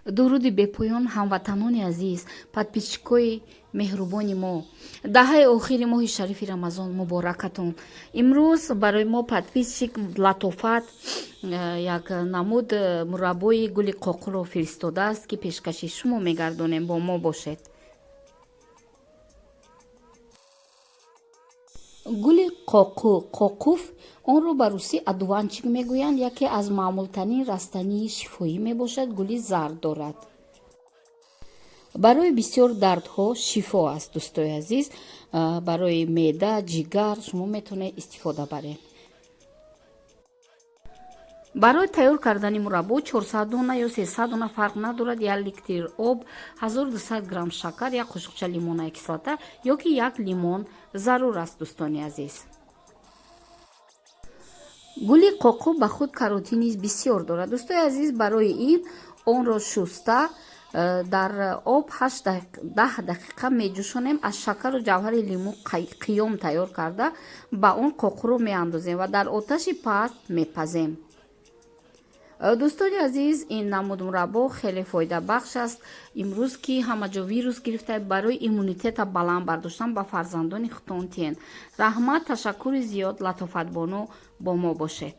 Дуруди бепоён, ҳамватанони азиз, подписчикои меҳрубони мо. Даҳаи охири моҳи шарифи Рамазон муборакатон. Имрӯз барои мо подписчик Латофат як намуд мураббои гули қоқуро фиристодааст, ки пешкаши шумо мегардонем. Бо мо бошед. Гули қоқу, қоқуф, онро ба русӣ одуванчик мегӯянд, яке аз маъмултарин растании шифоӣ мебошад. Гули зард дорад, барои бисёр дардҳо шифо аст. Дӯстои азиз, барои меъда, ҷигар шумо метавонед истифода баред. Барои тайёр кардани мураббо 400 дона ё 300 дона фарқ надорад, 1 литр об, 1200 грамм шакар, як қошуқча лимонная кислота ё ки як лимон зарур аст. Дӯстони азиз, гули қоқу ба худ каротини бисёр дорад. Дӯстои азиз, барои ин онро шуста дар об 8-10 дақиқа меҷӯшонем. Аз шакару ҷавҳари лимӯ қиём тайёр карда, ба он қоқуро меандозем ва дар оташи паст мепазем. Дӯстони азиз, ин намуд мураббо хеле фоидабахш аст. Имрӯз ки ҳама ҷо вирус гирифта, барои иммунитета баланд бардоштан ба фарзандони худтон тиен. Раҳмат, ташаккури зиёд, Латофатбону. Бо мо бошед.